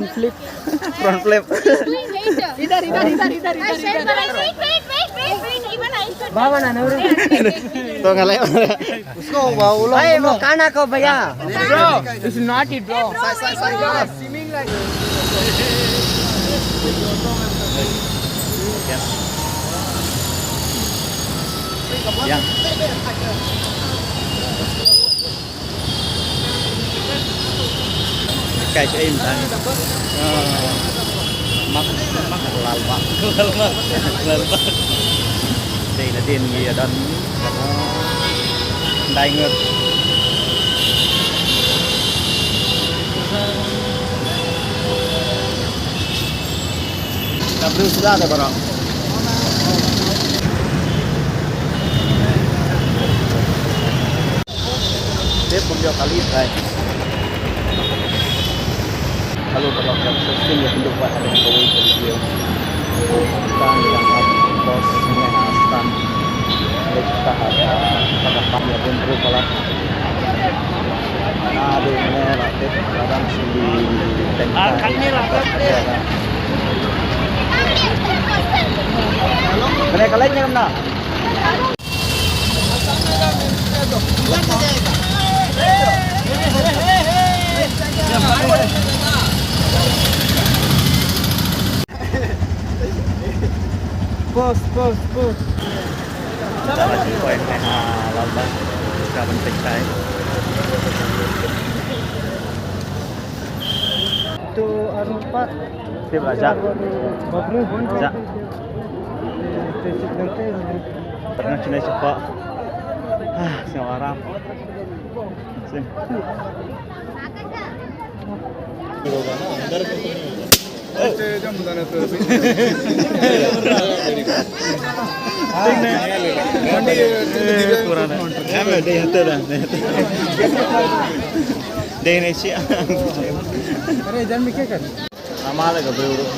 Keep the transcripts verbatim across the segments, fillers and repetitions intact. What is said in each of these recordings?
Front flip. Idhar, idhar, idhar, idhar, idhar, idhar. Wait, wait, wait, wait, wait. Even I should. Baba na, na, na. To ngalai. Usko wow lo. Hey, wo kana ko bhaiya. Bro, it's not it, bro. Sai, sai, sai, bro. Swimming line. Yang. Kai sa im tang. Ah, mak, mak lal bak. Lal bak. Lal bak. Dei na din ngi ïa don. Dai ngut. Ka briew suda te baroh. Tip pun ïoh kali, guys. Hello, baroh, jam session ïa pynduh pat ha kawei ka video. Tang ïa nga bos ne ha stan. Leit ka ha ka ka ka pam ïa bun ruh pala. Aduh, ne la tip la dang sili teng. Ah, kan ne la tip. Kane ka leit ne kam na? Pause, pause, pause. Kita lagi poin tengah lawan. Kita bentuk kai. Tu anu pat. Sip lah, Jak. Baru. Jak. Tengah sini cepat. Ah, siang aram. Sini. Dei ne shi. अरे, जन्म क्या कर? Ama le ka briew ruh.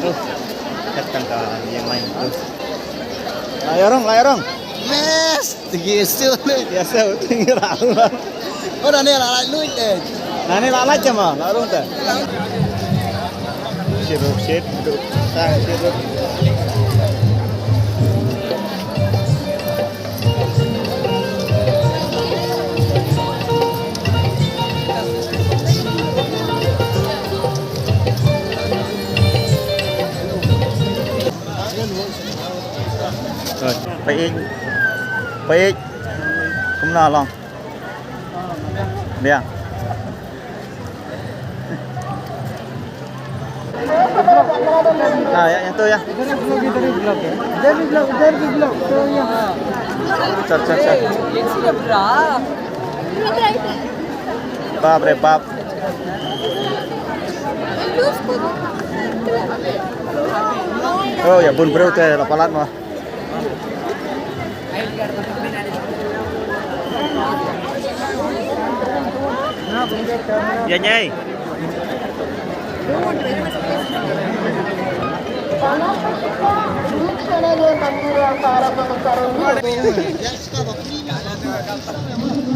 Tuh, kat tang ka ïing lain tuh. La ïa rong, la ïa rong. Yes, tigi su le. Ïa su, tigi rong. Oh, da ne la la lui te. Da ne la la jama, la rong te. Shit, oh, shit. Tang, shit, oh. Peit. Peit. Kumno long? Biang. Ah, ya, yang tu ya. इधर भी ब्लॉक, इधर भी ब्लॉक है। इधर भी ब्लॉक, इधर भी ब्लॉक। तो यहाँ। चल, चल, चल। बाप रे बाप। Oh, ïa bun briew te la palat mo. Ïa nyei.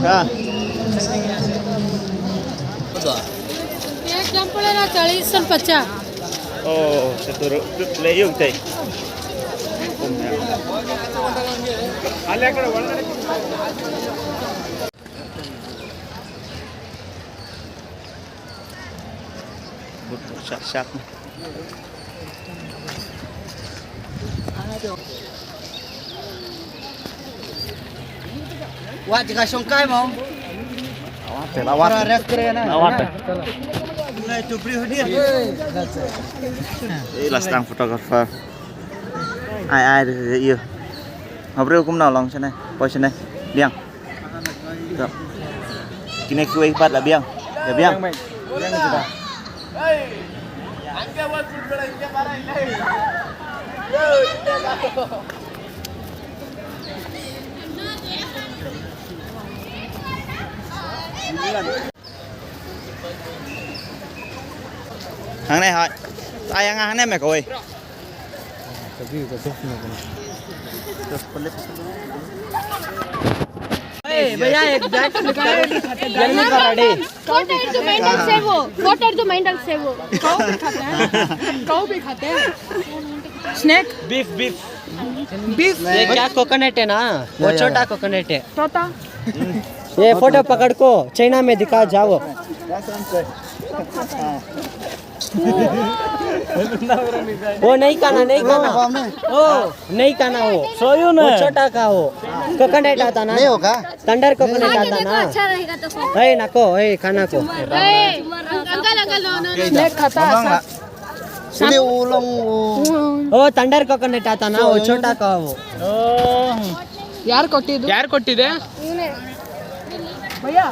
Ha. एक जम पड़ेगा चालीस और पचास। Oh, satu ro-, le yung te. But syak-syak. Wat jaka shongkai mo. Lawat, lawat. Lawat. Nai tu briew dia. Eh, last time photographer. Ai, ai, de, de, iyo. Nga briew kumno long shane. Poi shane. Biang. Kine kiwei pat la biang. Ya biang. Hangne ha. Ai, hangne me kawei. ए भैया, एक बैग निकाल। गर्मी का रड़े। What are the mental से वो? What are the mental से वो? काऊ भी खाते हैं। काऊ भी खाते हैं। स्नेक। Beef, beef. बीफ। ये क्या कोकोनट है ना? वो या, या, छोटा या। कोकोनट है। तोता। ये फोटो पकड़ को चाइना में दिखा जाओ। वो नहीं खाना, नहीं खाना। ओ, नहीं खाना वो। सोयू वो ना। छोटा का वो। कोकोनट आता ना। नहीं होगा। थंडर कोकोनट आता ना। अच्छा रहेगा तो। ए, नको, ए, खाना को। ए, uncle, uncle, no, no, no. Snake खाता है। Ini ulang. ओ, थंडर कोकोनट आता ना, वो छोटा का वो। ಯಾರು ಕೊಟ್ಟಿದ್ದು? ಯಾರು ಕೊಟ್ಟಿದೆ? भैया।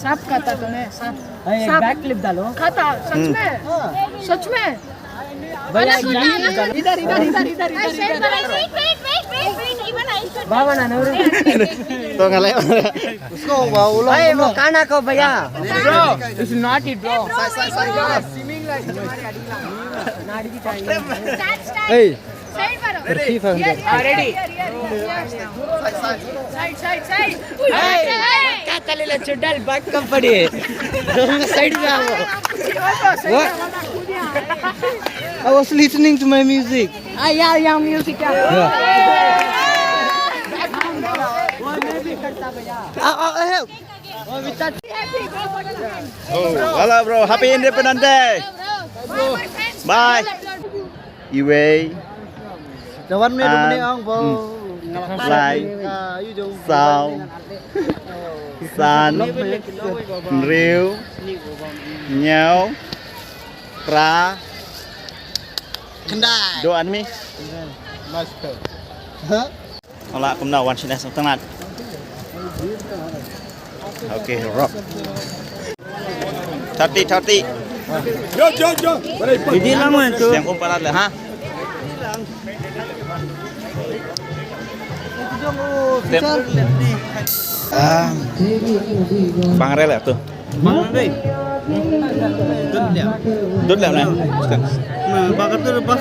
सांप खाता तूने, सांप। ए, एक सांप। बैक क्लिप डालो। खाता, सच में? सच में? भैया, एक बैक क्लिप डालो। इधर, इधर, इधर, इधर, इधर, इधर। Wait, wait, wait, wait, wait, even I should. बाबा ना, नवरे। तो गले। उसको वो उलोंग ए, वो खाना को भैया। Bro, this is not it, bro. Side, side, side, side. ए। Side पर। Ready? Side, side, side. ए, क्या चले ला चुड़ैल बात कम पड़ी है। साइड में आओ। What? I was listening to my music. आ, या, या, म्यूजिक क्या? Yeah. आ, आ, आ, Oh, hello, bro. Happy Independence Day. Bye. Iwei. Lawan ni An. Dua ni ang bo. Hmm. Lai. Saw. San. Hynriew. Hynñiew. Phra. Khyndai. Dua an mi. Master. Hah? Hola, kumno wan shane sngewtynnat. Okay, rock. Thirty, thirty. Jo, jo, jo. Idi lang man tu. Yang umpat le, ha? Tem. Ah. Bang rel tu. Bang rel. Dut le. Dut le ne. Bang tu bang.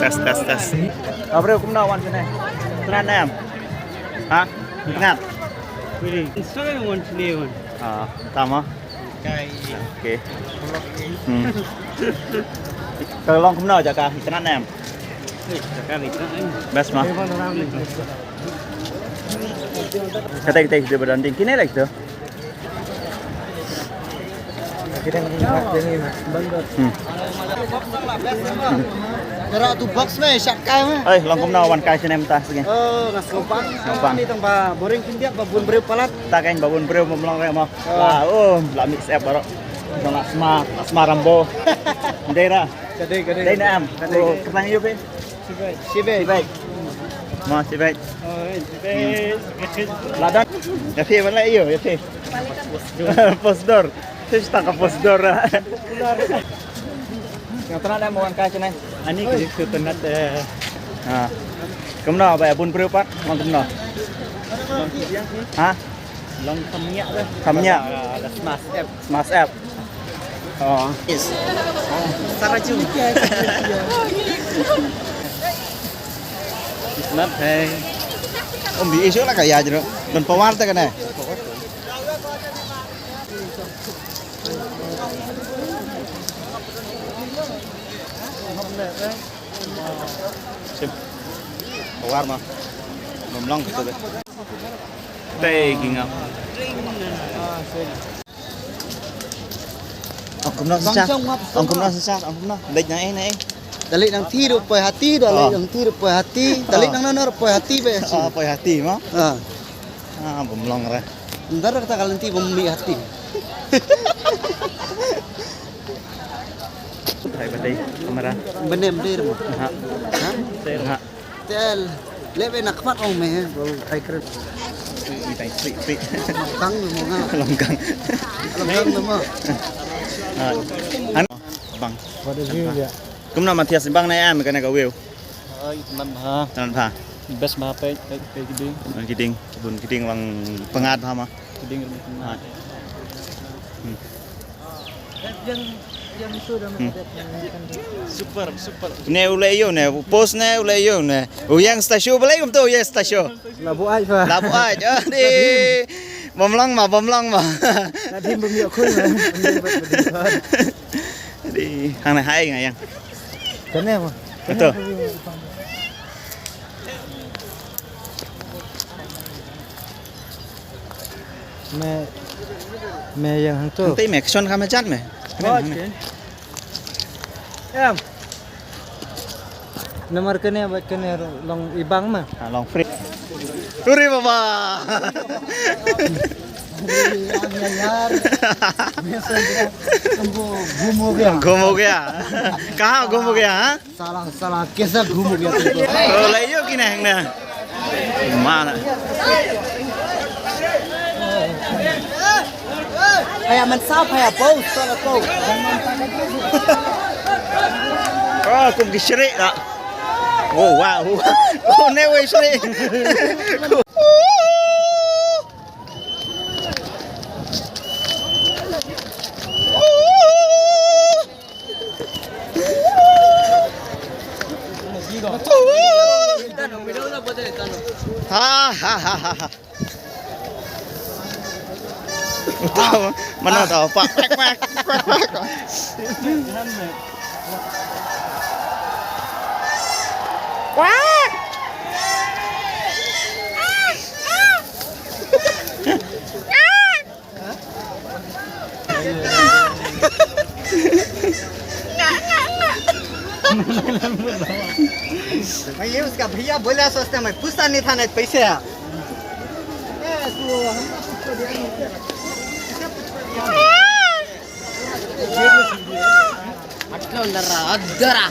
Test, test, test. Abre kumno wan shane. Kumno nam? Ha? Ngat. Instagram wan shane wan. Ah, tama. Kai. Okay. Hmm. Ka long kumno jaka itynnat ne em? Jaka itynnat ne em. Best ma. Kata kita hidup berdamping kini lagi tu. Hmm. Tara tu box me shak kai me. Ai, long kumno wan kai shane mynta sngi. Oh, nga sngewbang. Sngewbang. Ni tang ba boring khyndiat ba bun briew palat. Ta kein ba bun briew mlong re mo. La, oh, la mix up baroh. Jong la sma, la sma Rambo. Dei ra. Ka dei, ka dei. Dei ne em. Ka dei. Oh, kyrteng ïa phi? Shibai. Shibai. Shibai. Mo Shibai. Oh, Shibai. La don. Ïa phi ban leh ïa phi. Posdor. Phi tang ka posdor. Nga tnat em wan kai shane. Ani ka juk tu tnat eh. Ha. Kumno ba bun briew pat, long kumno? Ha? Long kham ñiah. Kham ñiah. Ah, la smash app. Smash app. Oh. Yes. Saraju. It's not hey. Om bi isu la ka ya jero. Don pawar ta kane. Sip. Pawar ma. Ngam long gitu deh. Tei, ging up. Ong kumno shisha. Ong kumno shisha. Ong kumno. Leit na eh, na eh. Da leit nang thi ruh poi hati, da leit nang thi ruh poi hati, da leit nang nano ruh poi hati be. Ah, poi hati ma. Ah. Ah, bym long re. Ndar kata ka lynti bym mih hati. Hai batai kamera. Benem dir mo. Ha. Ha? Ha. Tel. Lebe nak mat ong me, bol ai kren. Free, free, free. Longkang mo nga. Longkang. Longkang mo. Ha. An bang. What is view ya? Kumno Mathias bang na em kane ka view. Ai, tnat bha. Tnat bha. Best bha peit, peit, peit ki dieng. Ki dieng, bun ki dieng lang pyngngad bha ma. Ki dieng rim pyngngad. Hmm. Super, super. Ne u leh ïa u ne, u post ne u leh ïa u ne. U ïeng station, balei kumto u ïeng station? La buaid ba. La buaid, ah, di. Bym long ma, bym long ma. Ka dim bym ïoh khuid ma. Di, hangne hai nga ïeng. Kane ma. Ito. Me, me ïeng hangto. Hangtei me, ka shon ka me jan me. Kane, oh, kane. Okay. Em. Namar kane, ba kane long ibang ma. Ah, long free. Uri baba. Uri, ang yar. Messenger. Tumbo, gumo gaya. Gumo gaya. Kaha gumo gaya, ha? Salah, salah, kaise ghum gaya tumbo? Oh, la ïoh ki nang na. Mana? Phaya man sa phaya pau, sa la pau. Oh, kum ki shri la. Oh, wow. Oh, ne wei shri. Ha, ha, ha, ha, ha. Tahu, mana tahu, pak, pak, pak, pak, pak. Pak. मैं ये उसका भैया बोला, सोचता मैं पूछता नहीं था, नहीं पैसे है। Atlo ndara adara.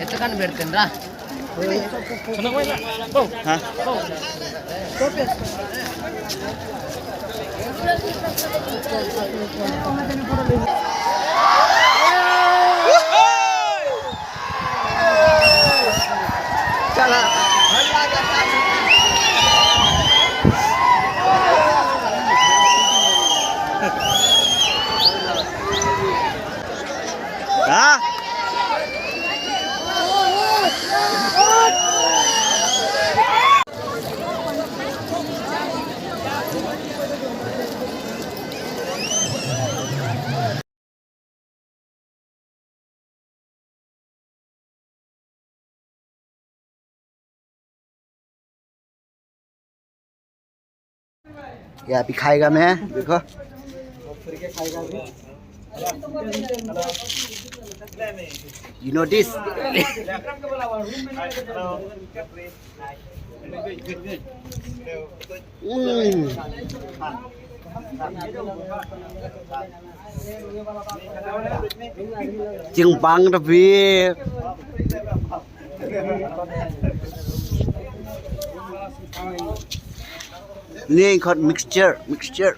Ito kan bertendra. Ha? Ha? या, अभी खाएगा मैं, देखो। You know this? Mm. Jingbang tapi. Ni khot mixture, mixture.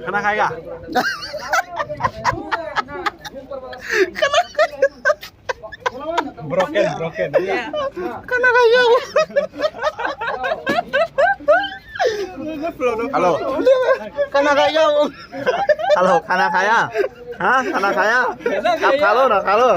Khana khai ka? Broken, broken. Khana khai ka? Hello. Khana khai ka? Hello, khana khaya? Ha? Khana khaya? Ab kha lo, na kha lo.